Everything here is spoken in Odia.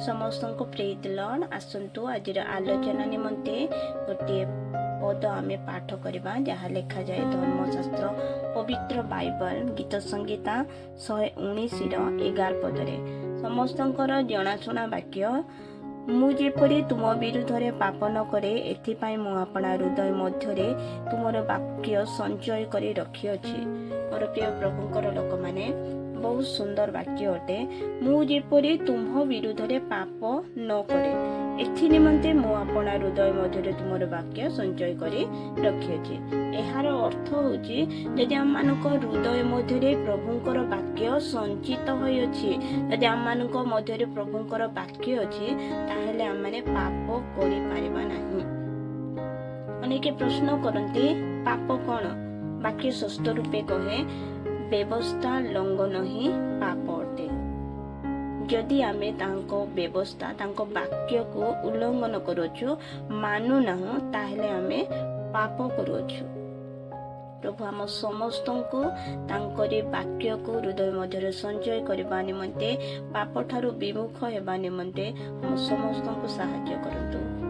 ସମସ୍ତଙ୍କୁ ପ୍ରେଜ୍ ଲର୍ଡ। ଆସନ୍ତୁ, ଆଜିର ଆଲୋଚନା ନିମନ୍ତେ ଗୋଟିଏ ପଦ ଆମେ ପାଠ କରିବା, ଯାହା ଲେଖାଯାଏ ଧର୍ମଶାସ୍ତ୍ର ପବିତ୍ର ବାଇବଲ ଗୀତ ସଂହିତା 119ର 11 ପଦରେ। ସମସ୍ତଙ୍କର ଜଣାଶୁଣା ବାକ୍ୟ, "ମୁଁ ଯେପରି ତୁମ ବିରୁଦ୍ଧରେ ପାପ ନ କରେ, ଏଥିପାଇଁ ମୁଁ ଆପଣା ହୃଦୟ ମଧ୍ୟରେ ତୁମର ବାକ୍ୟ ସଞ୍ଚୟ କରି ରଖିଅଛି।" ମୋର ପ୍ରିୟ ପ୍ରଭୁଙ୍କର ଲୋକମାନେ, ବହୁତ ସୁନ୍ଦର ବାକ୍ୟ ଅଟେ। ମୁଁ ଯେପରି ତୁମ୍ଭ ବିରୁଦ୍ଧରେ ପାପ ନ କରେ, ଏଥି ନିମନ୍ତେ ମୁଁ ଆପଣା ହୃଦୟ ମଧ୍ୟରେ ତୁମର ବାକ୍ୟ ସଞ୍ଚୟ କରି ରଖିଅଛି। ଏହାର ଅର୍ଥ ହେଉଛି, ଯଦି ଆମମାନଙ୍କ ହୃଦୟ ମଧ୍ୟରେ ପ୍ରଭୁଙ୍କର ବାକ୍ୟ ସଞ୍ଚିତ ହୋଇଅଛି, ଯଦି ଆମମାନଙ୍କ ମଧ୍ୟରେ ପ୍ରଭୁଙ୍କର ବାକ୍ୟ ଅଛି, ତାହେଲେ ଆମମାନେ ପାପ କରିପାରିବା ନାହିଁ। ଅନେକ ପ୍ରଶ୍ନ କରନ୍ତି, ପାପ କଣ? ବାକ୍ୟ ସ୍ପଷ୍ଟ ରୂପେ କହେ, ବ୍ୟବସ୍ଥା ଲଙ୍ଘନ ହିଁ ପାପ ଅଟେ। ଯଦି ଆମେ ତାଙ୍କ ବ୍ୟବସ୍ଥା, ତାଙ୍କ ବାକ୍ୟକୁ ଉଲ୍ଲଙ୍ଘନ କରୁଅଛୁ, ମାନୁନାହୁଁ, ତାହେଲେ ଆମେ ପାପ କରୁଅଛୁ। ପ୍ରଭୁ ଆମ ସମସ୍ତଙ୍କୁ ତାଙ୍କରି ବାକ୍ୟକୁ ହୃଦୟ ମଧ୍ୟରେ ସଞ୍ଚୟ କରିବା ନିମନ୍ତେ, ପାପଠାରୁ ବିମୁଖ ହେବା ନିମନ୍ତେ ଆମ ସମସ୍ତଙ୍କୁ ସାହାଯ୍ୟ କରନ୍ତୁ।